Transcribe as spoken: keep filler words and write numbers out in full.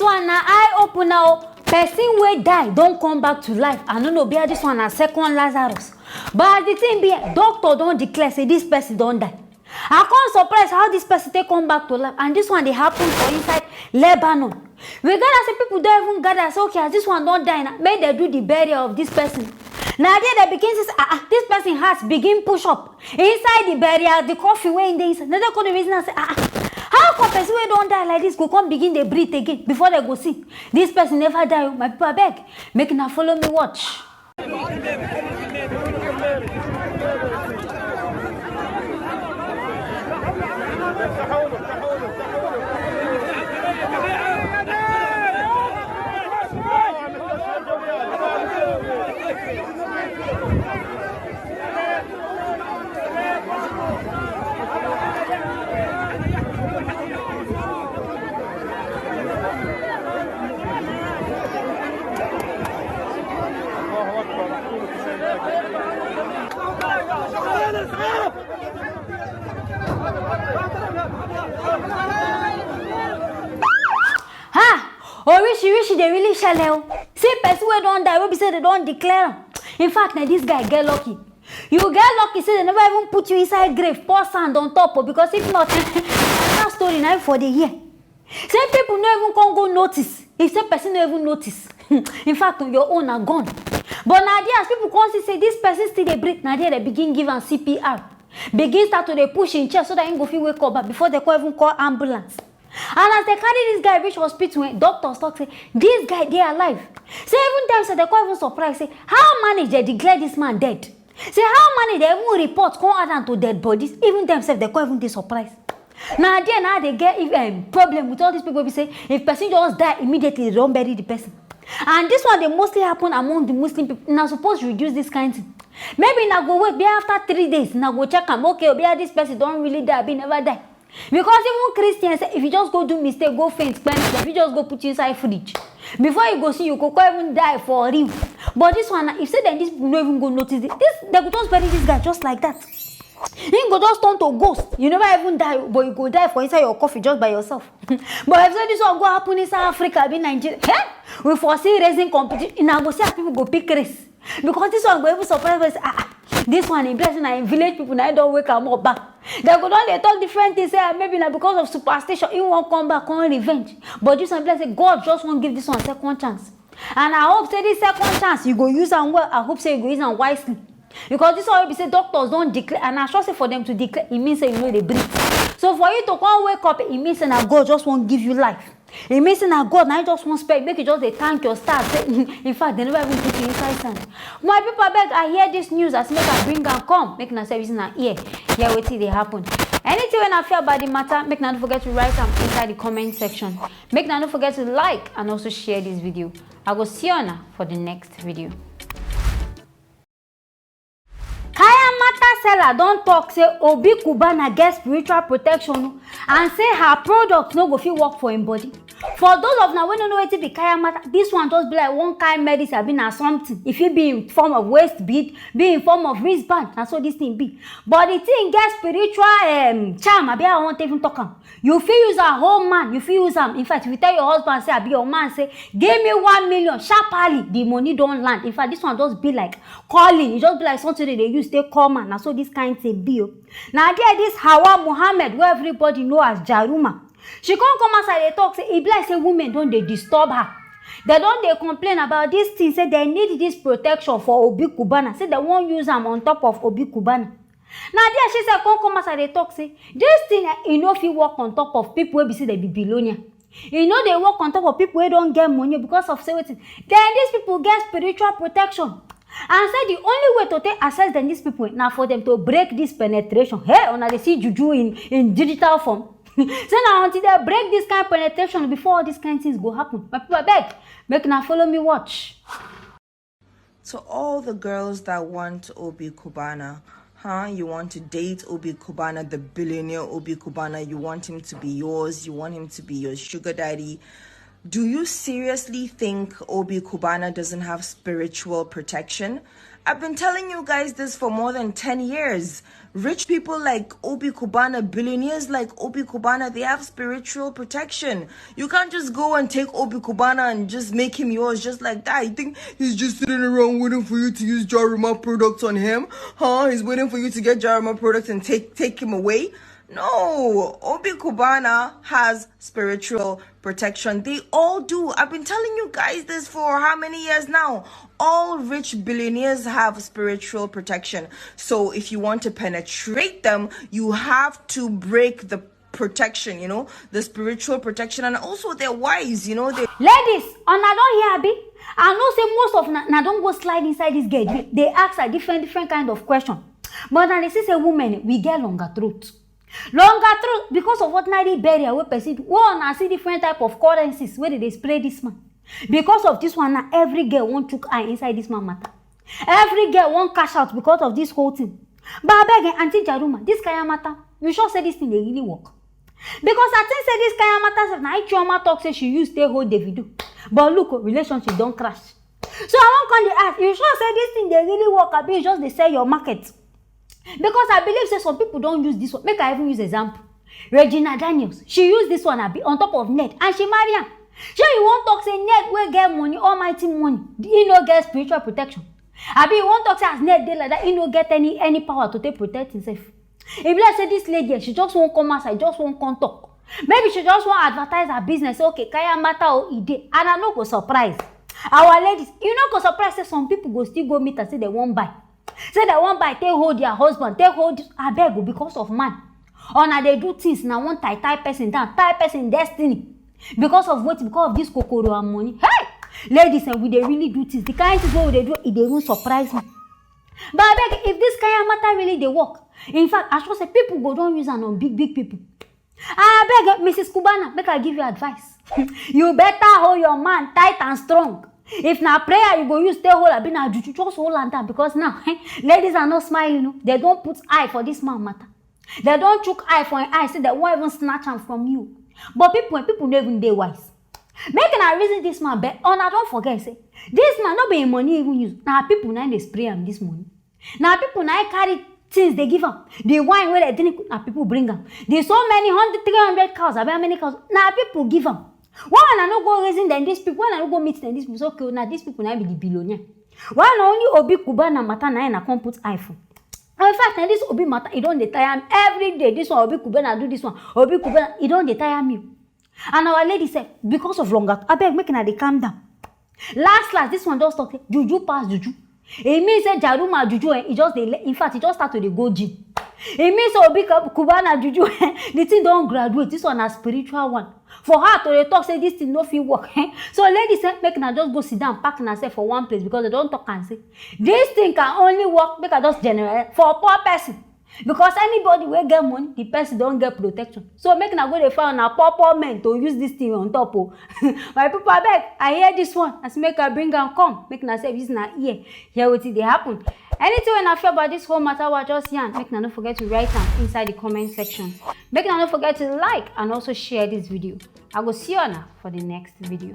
One na eye opener o. Person wey die don come back to life. I no know, be this one na second Lazarus. But as the thing be, doctor don declare say this person don die. I come surprise how this person take come back to life, and this one dey happen for inside Lebanon. We gather say people don even gather say, okay, as this one don die now, make dem do the burial of this person. Na there dem begin see say, ah, ah, this person heart begin push up inside the burial, the coffin wey im dey inside. Na dem come dey reason am say, ah, ah, how come person wey don die like this go come begin dey breathe again before dem go see? This person never die o, my people, abeg, make una follow me watch. Ha! Oríṣiríṣi dey really ṣẹlẹ̀ o. See person wey don die, wey be say dem don declare am. In fact, na this guy get lucky. You get lucky say dem never even put you inside grave, pour sand on top o, because if not, that story na im for dey hear. Say people no even come go notice. If say person no even notice, in fact, your own na gone. But na there, as people come see say this person still dey breathe, na there dem begin give am C P R. Begin start to dey push him chest so that him go fit wake up back before dem come even call ambulance. And as dem carry this guy reach hospital, eh, doctors talk say this guy dey alive. Say even dem sef dem come even surprise say how manage dem declare this man dead. Say how manage dem even report come add am to dead bodies. Even dem sef dem come even dey surprise. Na there na dey get, um, problem with all these people wey be say if person just die, immediately dem don bury the person. And this one dey mostly happen among the Muslim people. Una suppose reduce this kind thing. Maybe una go wait, be after three days, una go check am. Okay, be this person don really die, abi never die. Because even Christians, if you just go do mistake, go faint, kpem, dem fit just go put you inside fridge. Before you go see, you go come even die for real. But this one, if say dem, this people no even go notice it. This, dem go just bury this guy just like that. He go just turn to ghost. You never even die, but you go die for inside your coffin just by yourself. But if say this one go happen inside Africa, be Nigeria, hey, we foresee raising competition. Una go see as people go pick race. Because this one go even surprise us. Ah, ah, this one, im blessing, na im village people na im don wake am up back. Dem go don dey talk different things, say, ah, maybe na because of superstition, he wan come back, come revenge. But this one, be like say God just wan give this one second chance. And I hope say this second chance, you go use am well. I hope say you go use am wisely. Because this one wey be say doctors don declare, and I sure say for them to declare, e mean say you no dey breathe. So for you to come wake up, e mean say na God just wan give you life. E mean say na God na im just wan spare, make you just dey thank your stars. Say, in fact, dem never even put you inside sand. My people, abeg, I hear this news as make I bring am come. Make una service na ear, hear wetin dey happen. Anything wey una feel about the matter, make una no forget to write am inside the comment section. Make una no forget to like and also share this video. I go see una for the next video. Kaya Mata seller don talk say Obi Cubana get spiritual protection o, and say her product no go fit work for im body. For those of una wey no know wetin be Kaya Mata, this one just be like one kind medicine, abi na something. E fit be in form of waist bead, be in form of wristband, na so this thing be. But the thing get spiritual, um, charm, abi I wan even talk am. You fit use am, whole man, you fit use am. In fact, if you tell your husband say, abi your man say, give me one million, sharply, the money don land. In fact, this one just be like calling. E just be like something dem dey use take call man. Na so this kind thing be o. Na there this Hawa Muhammad, wey everybody know as Jaruma, she come come outside dey talk say e be like say women don dey disturb her. Dem don dey complain about this thing, say dem need this protection for Obi Cubana, say dem wan use am on top of Obi Cubana. Na there she sef come come outside dey talk say this thing, eh, e no fit work on top of people wey be say dem be billionaire. E no dey work on top of people wey don get money, because of say wetin? Then these people get spiritual protection. And say the only way to take access them, these people, na for them to break this penetration. Hey, una dey see juju in, in digital form. Say na until dem break this kind penetration before all these kind things go happen. My people, abeg, make una follow me watch. To all the girls that want Obi Cubana, huh? You want to date Obi Cubana, the billionaire Obi Cubana. You want him to be yours. You want him to be your sugar daddy. Do you seriously think Obi Cubana doesn't have spiritual protection? I've been telling you guys this for more than ten years. Rich people like Obi Cubana, billionaires like Obi Cubana, they have spiritual protection. You can't just go and take Obi Cubana and just make him yours just like that. You think he's just sitting around waiting for you to use Jaruma products on him? Huh? He's waiting for you to get Jaruma products and take take him away? No, Obi Cubana has spiritual protection. They all do. I've been telling you guys this for how many years now? All rich billionaires have spiritual protection. So if you want to penetrate them, you have to break the protection, you know, the spiritual protection, and also they're wise, you know, they Ladies, una don hear abi? I know say most of una, una don go slide inside this girl. They, they ask her different different kind of question. But now they see say women, we get longer throat. Longer throat because of ordinary burial wey person do. Wey una see different type of currencies wey dey dey spray this man. Because of this one now, every girl wan chook eye inside this man matter. Every girl wan cash out because of this whole thing. But abeg, eh, Aunty Jaruma, this kind matter, you sure say this thing dey really work? Because I think say this kind matter sef na Chioma talk say she use take hold Davido. But look, oh, relationship don crash. So I wan come dey ask, you sure say this thing dey really work, abi you just dey sell your market? Because I believe say some people don use this one. Make I even use example. Regina Daniels, she use this one abi on top of Ned and she marry am. Shey you wan talk say Ned wey get money, almighty money, he no get spiritual protection? Abi you wan talk say as Ned dey like that, he no get any any power to take protect himself? E be like say this lady, eh, she just wan come outside, just wan come talk. Maybe she just wan advertise her business, say, "Okay, kaya matter o, e dey." And I no go surprise. Our ladies, you no go surprise say some people go still go meet her, say they wan buy. Say they wan buy, take hold their husband, take hold, abeg o, because of man. Una dey do things na one tie tie person down, tie person destiny. Because of wetin? Because of this kokoro and money. Hey! Ladies, and we dey really do things. The kind things wey we dey do, e dey even surprise me. But abeg, if this kind matter really dey work, in fact, I sure say people go don use am on big big people. Abeg, eh, Missus Cubana, make I give you advice. You better hold your man tight and strong. If na prayer you go use take hold, abi na juju, just hold am down, because now, eh, ladies are not smiling o. They don put eye for this man matter. They don chook eye for him eye, say they wan even snatch am from you. But people, eh, people no even dey wise. Make una reason this man, but una don forget say this man no be him money even use. Na people na him dey spray am this money. Na people na him carry things dey give am. The wine wey they drink, na people bring am. The so many hundred, three hundred cows, abi how many cows, na people give am. Why una no go reason dem, these people? Why una no go meet dem, these people? So, okay, na these people na be the billionaire. Why na only Obi Cubana matter na him na come put eye for? In fact, na this Obi matter, e don dey tire me every day. This one, Obi Cubana do this one, Obi Cubana, e don dey tire me. And our lady sef, because of longer, abeg, make una dey calm down. Last last, this one just talk say juju pass juju. E mean say Jaruma juju, eh, e just dey le-, in fact, e just start to dey go gym. E mean say Obi Cubana juju, eh, the thing don graduate. This one na spiritual one. For her to dey talk say this thing no fit work, eh? So ladies, eh, make una just go sit down, pack una sef for one place, because they don talk am say this thing can only work, make I just generalize, for poor person. Because anybody wey get money, the person don get protection. So make una go dey find una poor poor men to use this thing on top o. My people, abeg, I hear this one, as make I bring am come, make una sef use una ear hear wetin dey happen. Anything wey una feel about this whole matter wey I just yarn, make una no forget to write am inside the comment section. Make una no forget to like and also share this video. I go see una for the next video.